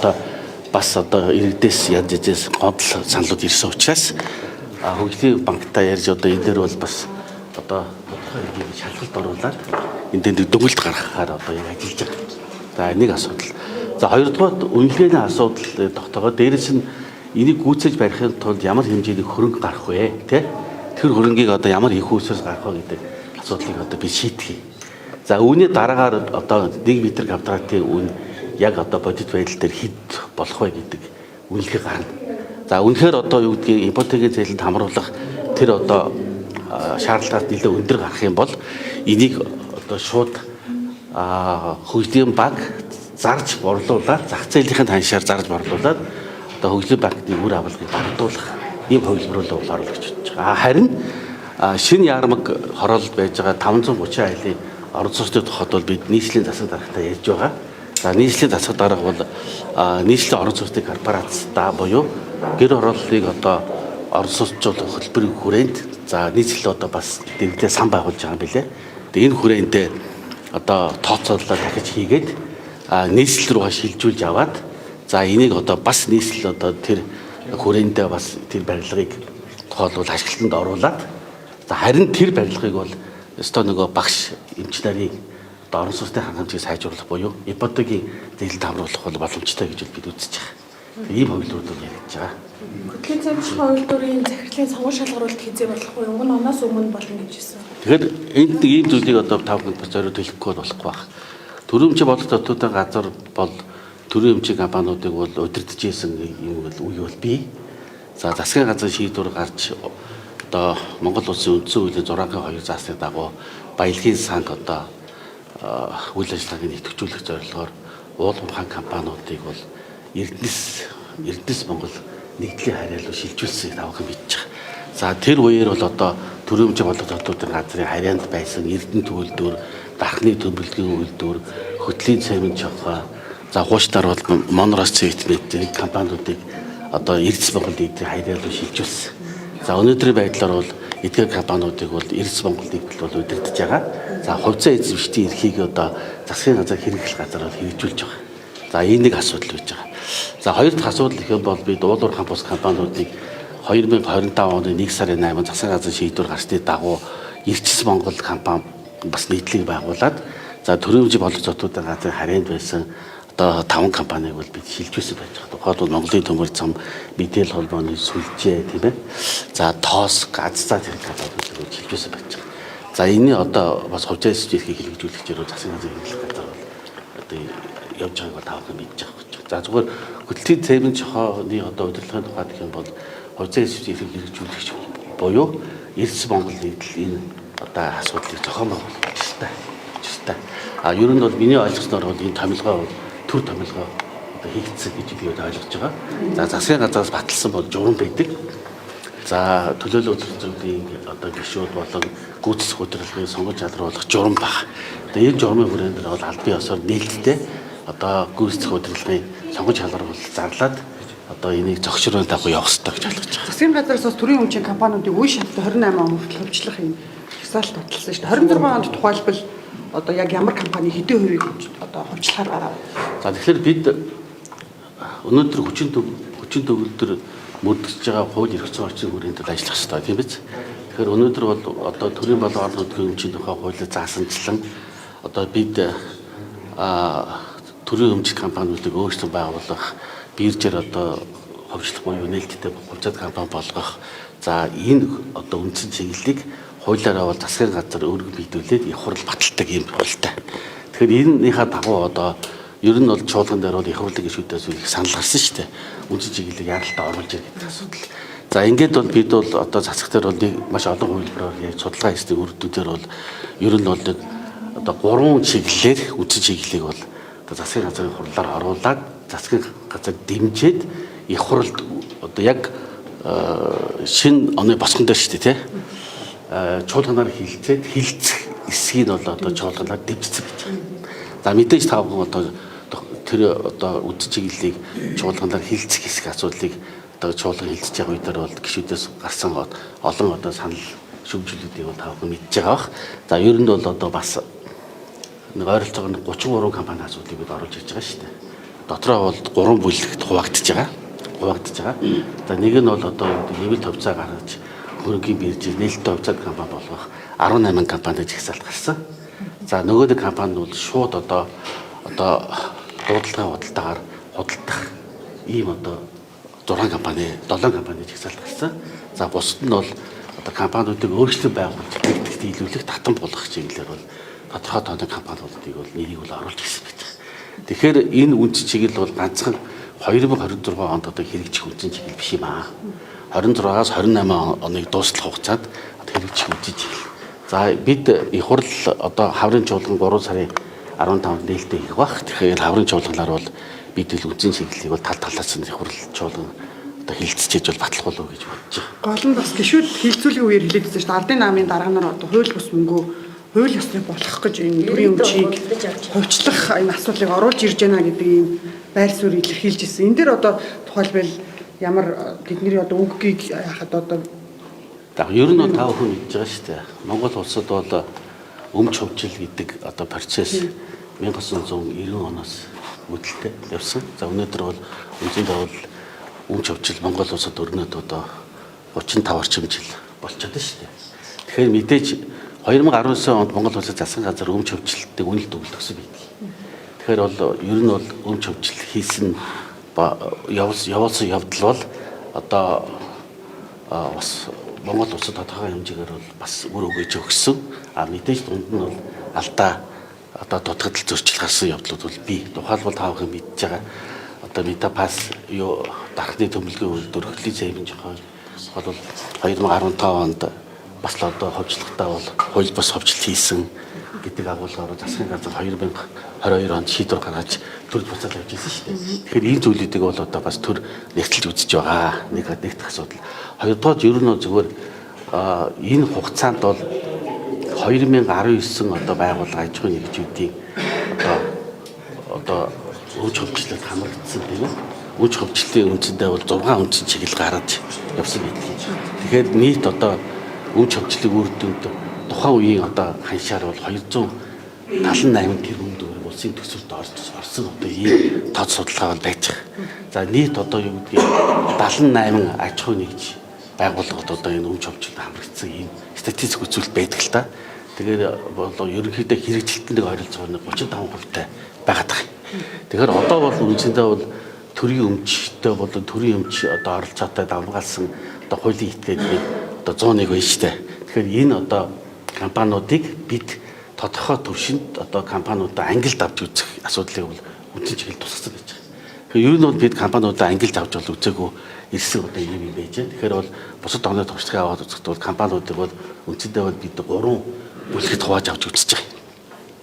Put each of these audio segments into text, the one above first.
одоо бас одоо иргэдээс янз янзээс гомдол саналууд ирсэн учраас хөгжлийн банктай ярьж одоо энэ дээр бол бас одоо тодорхой хэмжээний шалгалт оруулаад энэ дээр дүгнэлт гаргахаар одоо яг ажиллаж байгаа. За, нэг асуудал. За, хоёрдугаар үнэлгээний асуудал тогтоогоо дээрэс нь энийг гүйцээж барихын тулд ямар хэмжээний хөрөнгө гарах вэ, тэ? Тэр хөрөнгийг одоо ямар их усээс гарах вэ гэдэг асуудлыг одоо би шийдэх юм. За, үүний дараагаар одоо 1 метр квадратын үн яг одоо бодит байдал дээр хэд болох вэ гэдэг үнэлгээ гарна. За, үнэхээр одоо юу гэдгийг ипотекийн зээлэнд хамруулах тэр одоо шаардлагаас нэлээд өндөр гарах юм бол энийг одоо шууд хөгжлийн банк зарж борлуулад, зах зээлийнхэн ханшаар зарж борлуулад одоо хөгжлийн банкны үр авлагыг багдуулах ийм хувилбар руу оруулах гэж бодож байгаа. Харин шинэ яармаг хороололд байж байгаа 530 айлын орон сууцны тухайд бол бид нийслэлийн засаг даргатай ярьж байгаа. За, нийслэлийн засаг дарга бол нийслэлийн орон сууцны корпорацтай буюу гэр хорооллыг одоо орон сууцчлах хөтөлбөрийн хүрээнд, за, нийслэл одоо бас дэргэдээ сан байгуулж байгаа юм билээ. Тэгээ энэ хүрээндээ одоо тооцоололоо дахиж хийгээд нийслэл рүүгээ шилжүүлж аваад, за, энийг одоо бас нийслэл одоо тэр хүрээндээ бас тэр барилгыг тухайлбал ашиглалтанд оруулаад, за, харин тэр барилгыг бол ёстой нөгөө багш эмч нарын одоо орон сууцны хангамжийг сайжруулах буюу ипотекийн зээлд хамруулах бол боломжтой гэж бид үзэж байгаа. Ийм хувилбарууд яригдж байгаа. Хөтлийн цамцлах хувилбарын захирлын сонгон шалгаруулалт хэзээ болох вэ? Уг нь оноос өмнө болно гэж хэлсэн. Тэгэхээр энд нэг ийм зүйлийг одоо та бүхэнд бас зориуд хэлэхгүй болохгүй байх. Төрийн өмчийн бодлого дотоодын газар бол төрийн өмчийн компаниудыг бол удирдах ийсэн юм бол үе бол бий. За, засгийн газрын шийдвэр гарч одоо Монгол улсын үндсэн хуулийн 6-2 заасны дагуу баялагын санг одоо үйл ажиллагааг идэвхжүүлэх зорилгоор уул уурхайн компаниудыг бол Эрдэнэс Монгол нэгдлийн харьяа руу шилжүүлсэн та бүхэн мэдж байгаа. За, тэр үеэр бол одоо төрийн өмчийн бодлого дотоодын газрын харьяанд байсан Эрдэнэ төгөлдөр, Дархны төмбөлгийн үйлдвэр, Хөтлийн цемент чохоо, за, хуучнаар бол Монрос цемент зэрэг компаниудыг одоо Эрдэс Монгол нэгдлийн харьяа руу шилжүүлсэн. За, өнөөдрийн байдлаар бол эдгээр компаниудыг бол Эрдэс Монгол нэгдэл бол удирдах байгаа. За, хувьцаа эзэмшигчдийн эрхийг одоо засгийн газар хэрэглэх газар бол хэрэгжүүлж байгаа. За, энэ нэг асуудал байж байгаа. За, хоёр дахь асуудал гэх юм бол бид уул уурхайн бус компаниудыг 2025 оны 1 сарын 8-нд засгийн газрын шийдвэр гарсны дагуу Эрдэс Монгол компани бас нийтлэг байгуулад, за, төрийн өмчийн бодлого дотоодын газрын харьяанд байсан одоо 5 компанийг бол бид шилжүүлсэн байж байгаа. Тухайлбал Монголын төмөр зам, мэдээлэл холбооны сүлжээ, тийм ээ. За, тоос, газ заа зэрэг компаниудыг шилжүүлсэн байж байгаа. За, энэний одоо бас хувьцаа эзэмшигчдийн эрхийг хэрэгжүүлэх зэрэг засгийн газрын хэрэглэх газар бол одоо явж байгааг бол та бүхэн мэдж байгаа гэж. За, зүгээр хөтлийн цемент чохооны одоо удирдлагын тухай гэх юм бол хувьцаа эзэмшигчдийн эрхийг хэрэгжүүлэх буюу Эрдэс Монгол нэгдэл энэ одоо асуудлыг зохион байгуулах учиртай. А ер нь бол миний ойлгосноор бол энэ томилгоо бол төр томилгоо одоо хийгдсэн гэж би ойлгож байгаа. За, засгийн газраас баталсан бол журам байдаг. За, төлөөлөл удирдлагын одоо гишүүд болон гүйцэтгэх удирдлагын сонгож алруулах журам баг. Одоо энэ журмын хүрээнд бол албан ёсоор нээлттэй одоо гүйцэтгэх удирдлагын сонгож халруулалт зарлаад одоо энийг зохицрын дагуу явах ёстой гэж ойлгож байгаа. Засгийн газраас бас төрийн өмчийн компаниудыг үе шаттай 28 он хүртэл хувьчлах юм жагсаалт баталсан шүү дээ. 26 онд тухайлбал одоо яг ямар компани хэдэн хувийг одоо хувьчлахаар гарав? За, тэгэхээр бид өнөөдөр хүчин төгөлдөр мөрдөгдөж байгаа хууль эрх зүйн орчин хүрээнд ажиллах ёстой, тийм биз? Тэгэхээр өнөөдөр бол одоо төрийн болон орон нутгийн өмчийн тухай хуулиар заасанчлан одоо бид төрийн өмчт компаниудыг өөрсдөө байгуулах, биржээр одоо хувьчлах буюу нээлттэй хувьцаат компани болгох. За, энэ одоо үндсэн чиглэлийг хуулиараа бол засгийн газар өргөн биелүүлээд их хурал баталдаг юм хуультай. Тэгэхээр энэнийхээ дагуу одоо ер нь бол чуулган дээр бол их хурлын гишүүдээс их санал гарсан шүү дээ. Үндсэн чиглэлийг яралтаа оруулж ирэх гэдэг асуудал. За, ингээд бол бид бол одоо засаг дээр бол нэг маш олон хувилбараар яаж судалгаа хийсний үр дүнээр бол ер нь бол нэг одоо гурван чиглэлээр үндсэн чиглэлийг бол одоо засгийн газрын хурлаар оруулаад, засгийн газар дэмжиж их хуралд одоо яг шинэ оны босгон дээр шүү дээ, тий. Чуулганаар хилцээд хилцэх эсгийг бол одоо чуулганаар дэмжсэн гэж байна. За, мэдээж та бүхэн одоо тэр одоо үндсэн чиглэлийг чуулганаар хилцэх хэсэг асуудлыг одоо чуулган хилцэж байгаа үедэр бол гишүүдээс гарсан олон одоо санал шүүмжлүүдийг бол та бүхэн мэдж байгаа бах. За, ер нь бол одоо бас нэг ойролцоогоор 33 компани асуудлыг бид оруулж ирж байгаа шүү дээ. Дотроо бол 3 бүлэгт хуваагдж байгаа. Хуваагдж байгаа. За нэг нь бол одоо нэмэлт хувьцаа гаргаж хөрөнгийн биржээр нээлттэй хувьцаат компани болгох 18 компани жагсаалт гарсан. За нөгөө нэг компани бол шууд одоо дуудлагын худалдаагаар худалдах ийм одоо 6 компани, 7 компани жагсаалт гарсан. За бусд нь бол одоо компаниудыг өөрчлөн байгуулж нэгтгэж дийлүүлэх, татан болгох чиглэлээр бол тодорхой тооны компаниудыг бол нэрийг бол оруулж ирсэн байж байгаа. Тэгэхээр энэ үндс чиглэл бол ганцхан 2026 онд одоо хэрэгжих үндсэн чиглэл биш юм аа. 26-аас 28 оныг дуустал хугацаанд хэрэгжих үндсэн чиглэл. За бид их хурл одоо хаврын чуулган 3 сарын 15-нд нээлттэй хийх бах. Тэгэхээр хаврын чуулганаар бол бид л үндсэн чиглэлийг бол тал талаас нь их хурл чуулган одоо хилцчихэж бол батлах болов гэж бодож байгаа. Гол нь бас гişүүд хилцүүлгийн үеэр хэлээд байсан шүү дээ. Ардын намын дарга нар одоо хууль бус мөнгөө хууль ёсны болох гэж энэ төрийн өмчийг хувьчлах энэ асуудлыг оруулж ирж байна гэдэг ийм байр суурь илэрхийлж ирсэн. Энэ дээр одоо тухайлбал ямар тэдний одоо үггийг яхад одоо ер нь бол та бүхэн мэдж байгаа шүү дээ. Монгол улсад бол өмч хөвжил гэдэг одоо процесс 1990 оноос мөдөлтэй явсан. За өнөөдөр бол үндсэндээ бол өмч хөвжил Монгол улсад өрнөд одоо 35 орчим жил болчиход шүү дээ. Тэгэхээр мэдээж 2019 онд Монгол улсад засгийн газар өмч хөвчлөлтийг үнэлт өгөлдсөн байдаг. Тэгэхээр бол ер нь бол өмч хөвжил хийсэн явуулсан явдал бол одоо бас Монгол улсад тодорхой хэмжээгээр бол бас үр өгөөж өгсөн. А мэдээж дунд нь бол алдаа одоо дутагдал зөрчил гарсан явдлууд бол бий. Тухайлбал та бүхэн мэдж байгаа одоо Метапас юу дархны төмөлгийн үйлдвэр хөлний цэвэн жохоо бол 2015 онд бас л одоо ховчлоготой бол хууль бус ховчлол хийсэн гэдэг агуулгаар засгийн газар 2022 онд шийдвэр гаргаж төр буцаал явж ирсэн шүү дээ. Тэгэхээр энэ зүйлүүдийг бол одоо бас төр нэгтэлж үзэж байгаа. Нэг нэгдэх асуудал. Хоёрдугаар ер нь зүгээр энэ хугацаанд бол 2019 одоо байгууллага аж ахуйн нэгжүүдийн одоо өмч хөвчлөлд хамрагдсан тийм ээ. Өмч хөвчлөлийн үндсэндээ бол 6 үндсэн чиглэл гаргаж явсан байдаг. Тэгэхээр нийт одоо өмч хөвчлөлийн үр дүнд тухайн үеийн одоо ханшаар бол 278 тэрбум төгрөг улсын төсөвт орсон одоо ийм тод судалгаа бол байж байгаа. За нийт одоо юу гэдгийг 78 аж ахуйн нэгж байгууллагад одоо энэ өмч хөвчлөлд хамрагдсан ийм статистик үзүүлэлт байдаг л та. Тэгэхээр бол ерөнхийдөө хэрэгжилтэнд ойролцоогоор 35% таа байгаад байгаа юм. Тэгэхээр одоо бол үндсэндээ бол төрийн өмчтэй болон төрийн өмч одоо оролцоотой давмгаалсан одоо хуулийн этгээд бид одоо 101 байна шүү дээ. Тэгэхээр энэ одоо компаниудыг бид тодорхой түвшинд одоо компаниудаа ангилд авч үзэх асуудлыг бол үндсэн чиглэл тусгасан байж байгаа. Тэгэхээр ер нь бол бид компаниудаа ангилд авч бол үзээгүй ирсэн одоо юм юм байж. Тэгэхээр бол бусад орны туршлагыг аваад үзэхэд бол компаниудыг бол үндсэндээ бол бид 3 бүлэгт хувааж авч үзэж байгаа юм.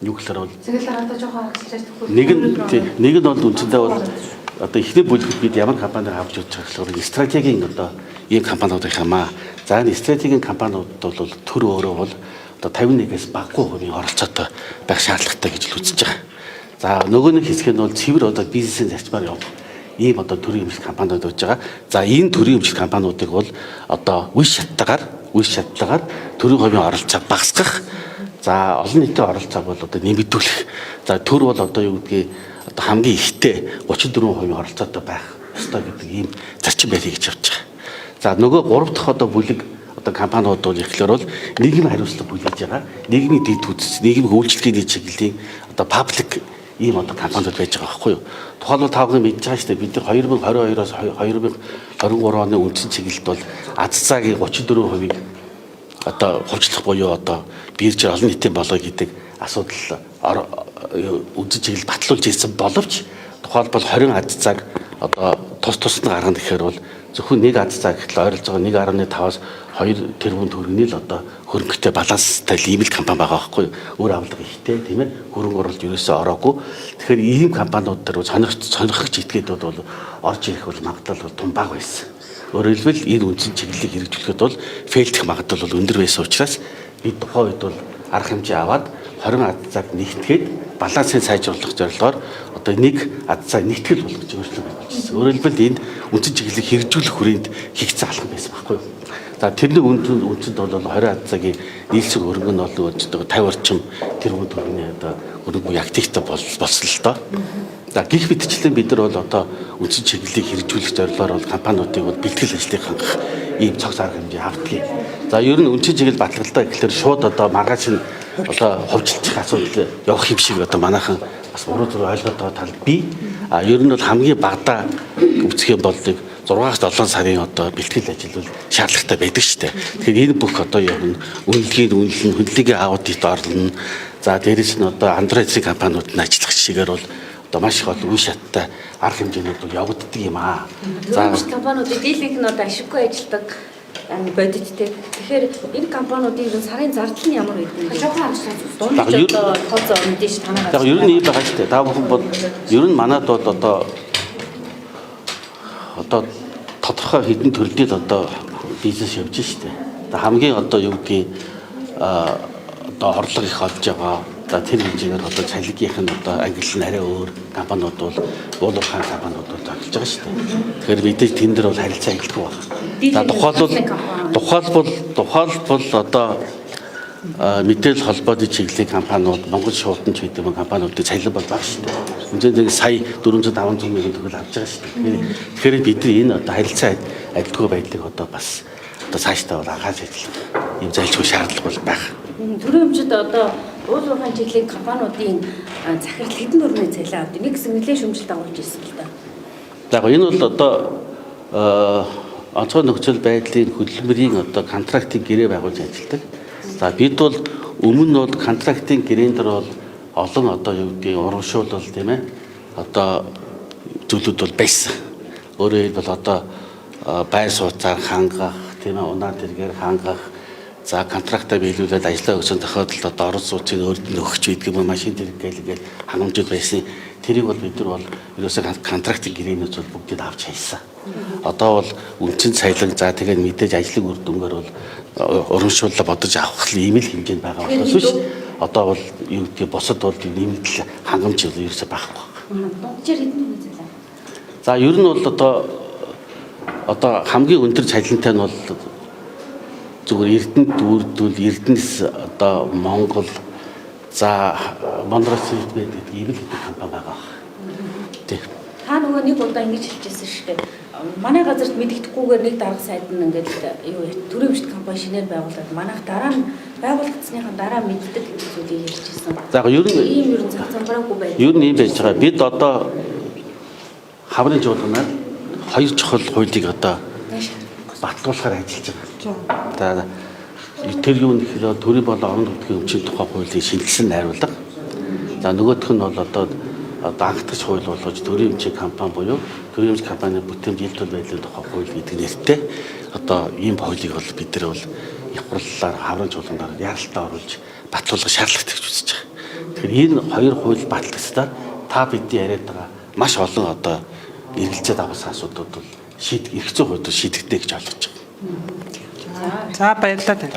Юу гэхээр бол Тэгэл хараатаа жоохон хагалж төхөөр. Нэг нь бол үндсэндээ бол одоо эхний бүлэгт бид ямар компаниыг авч үзэж байгаа гэхээр стратегийн одоо ийм компаниуд их юм аа. За энэ стратегийн компаниуд бол төр өөрөө бол одоо 51-ээс багагүй хувийн оролцоотой байх шаардлагатай гэж л үзэж байгаа. За нөгөө нэг хэсэг нь бол цэвэр одоо бизнесийн зарчмаар явах ийм одоо төрийн өмчлөх компаниуд байж байгаа. За энэ төрийн өмчлөх компаниудыг бол одоо үе шаттайгаар төрийн хувийн оролцоог багасгах. За олон нийтийн оролцоог бол одоо нэмэгдүүлэх. За төр бол одоо юу гэдгийг одоо хамгийн ихтэй 34% оролцоотой байх ёстой гэдэг ийм зарчим байрыг гэж явж байгаа. За нөгөө 3 дахь одоо бүлэг одоо компаниуд бол ихлээр бол нийгмийн хариуцлага бүлээж байгаа. Нийгмийн дэд үзэс, нийгмийн үйлчилгээний чиглэлийн одоо паблик ийм одоо компаниуд байж байгаа байхгүй юу. Тухайлбал та бүхэн мэдж байгаа шүү дээ. Бид нар 2022-оос 2023 оны үндсэн чиглэлд бол АЗЦ-гийн 34%-ийг одоо хувьчлах буюу одоо биржээр олон нийтийн болгоё гэдэг асуудал үндсэн чиглэл батлуулж ирсэн боловч тухайлбал 20 АЗЦ-г одоо тус тусад нь гаргана гэхээр бол зөвхөн нэг АЗЦ гэхэл ойролцоогоо 1.5-аас 2 тэрбум төгрөгийн л одоо хөрөнгөтэй баланстай ийм л компани байгаа байхгүй юу. Өөр авалга ихтэй тийм ээ. Хөрөнгө оруулалт ерөөсөө ороогүй. Тэгэхээр ийм компаниуд дээр сонирхогч этгээдүүд бол орж ирэх бол магадлал бол тун бага байсан. Өөрөөр хэлбэл энэ үндсэн чиглэлийг хэрэгжүүлэхэд бол фейлдэх магадлал бол өндөр байсан учраас бид тухайн үед бол арга хэмжээ аваад 20 АЗЦ-г нэгтгээд балансыг сайжруулах зорилгоор одоо нэг АЗЦ нэгтгэл болгож өөрчлөлт байгуулжсэн. Өөрөөр хэлбэл энд үндсэн чиглэлийг хэрэгжүүлэх хүрээнд хийгдсэн алхам байсан байхгүй юу. За тэрний үндсэнд бол 20 АЗЦ-гийн нийлцэх хөрөнгө нь бол 50 орчим тэрбум төгрөгийн одоо хөрөнгө активтай болсон л доо. За, гих мэтчлэн бид нар бол одоо үндсэн чиглэлийг хэрэгжүүлэх зорилгоор бол компаниудыг бол бэлтгэл ажлыг хангах ийм цогц арга хэмжээ авдгийг. За, ер нь үндсэн чиглэл баталгалтай гэхлээр шууд одоо маргааш нь одоо хувьчилчих асуудал явах юм шиг одоо манайхан бас буруу зүрх ойлгоод байгаа тал бий. А ер нь бол хамгийн багадаа үзэх юм бол нэг 6-7 сарын одоо бэлтгэл ажил бол шаардлагатай байдаг шүү дээ. Тэгэхээр энэ бүх одоо юм үнэлгээний үнэлэн, хөдөлгөөний аудит орлоно. За, дээрэс нь одоо Android эцэг компаниуд нь ажиллах чигээр бол одоо маш их олон үе шаттай арга хэмжээнүүд бол явагддаг юм аа. За, компаниудын дийлэнх нь одоо ашиггүй ажилладаг бодит те. Тэгэхээр энэ компаниудын ер нь сарын зардал нь ямар байдаг юм бэ? Жохон хагас дундаж одоо тооцоо мэдээж танаа. Яг ер нь ийм байгаа шүү дээ. Та бүхэн бол ер нь манад бол одоо тодорхой хэдэн төрлийн одоо бизнес явж штэ. Одоо хамгийн одоо юу гэдгийг одоо орлого их олж байгаа. За, тэр хэмжээгээр одоо цалингийнх нь одоо ангилал нь арай өөр компаниуд бол уулуурхаан компаниуд бол тохиолж байгаа штэ. Тэгэхээр мэдээж тэн дээр бол харилцаа ангилдаг байна. За, тухайлбал одоо мэдээлэл холбооны чиглэлийн компаниуд, Монгол шуудан ч гэдэг юм компаниудын цалин бол бага шүү дээ. Үнэндээ нэг сая 400 500 мянган төгрөг авч байгаа шүү дээ. Тэгэхээр бид нар энэ одоо харилцаа адилгүй байдлыг одоо бас одоо цаашдаа бол анхаарч ажиллах юм зайлшгүй шаардлага бол байх. Төрийн өмчөд одоо уул уурхайн чиглэлийн компаниудын захирал хэдэн төгрөгийн цалин авдаг. Нэг хэсэг нэлээд шүүмжлэлт агуулж ирсэн л да. За, энэ бол одоо онцгой нөхцөл байдлын хөдөлмөрийн одоо контрактын гэрээ байгуулж ажилладаг. За, бид бол өмнө нь бол контрактын гэрээн дээр бол олон одоо юу гэдгийг урамшуулал, тийм ээ, одоо зүйлүүд бол байсан. Өөрөөр хэлбэл одоо байр сууцаар хангах, тийм ээ, унаа тэргээр хангах, за контрактаа биелүүлээд ажиллаа өгсөн тохиолдолд одоо орон сууцыг өөрд нь өгч байдаг юм, машин тэрэг гээл ингээл хангамжууд байсан. Тэрийг бол бид нар бол ерөөсөө контрактын гэрээнүүд бол бүгдийг авч хайсан. Одоо бол үндсэн цайлан, за тэгээд мэдээж ажлын үр дүнгээр бол урамшууллаа бодож авах ийм л хэмжээнд байгаа болохоос биш одоо бол юу гэдгийг бусад бол нэмэгдэл хангамж бол ерөөсөө байхгүй. Дунджаар хэдэн төгрөг цалин? За, ер нь бол одоо хамгийн өндөр цалинтай нь бол зүгээр Эрдэнэт үрдвэл Эрдэнэс одоо Монгол, за Монрос гэдэг ийм л хэдэн компани байгаа. Тий. Та нөгөө нэг удаа ингэж хэлжсэн шүү дээ. Манай газарт мэдэгдэхгүйгээр нэг дарга сайд нь ингээд юу төрийн өмчт компани шинээр байгуулад манайх дараа нь байгуулагдсныхаа дараа мэддэг гэдэг зүйлийг ярьжсэн. За, ер нь ийм ер нь зах замбараагүй байдаг. Ер нь ийм байж байгаа. Бид одоо хаврын чуулганаар хоёр чухал хуулийг одоо батлуулахаар ажиллаж байгаа. За, тэр юу нэхэр төрийн болон орон нутгийн өмчийн тухай хуулийн шинжилсэн найруулга. За, нөгөөх нь бол одоо анхдагч хууль болгож төрийн өмчийн компани буюу төрийн өмч компанийн бүтээмж ил тул байдлын тухай хууль гэдэг нэртэй одоо ийм хуулийг бол бид нар бол их хурлаар хаврын чуулганаар яаралтай оруулж батлуулах шаардлагатай гэж үзэж байгаа. Тэгэхээр энэ хоёр хууль батлагдсаар та бидний яриад байгаа маш олон одоо эргэлзээд авсан асуудлууд бол эрх зүйн хувьд шийдэгдэнэ гэж ойлгож байгаа. За, баярлалаа танд.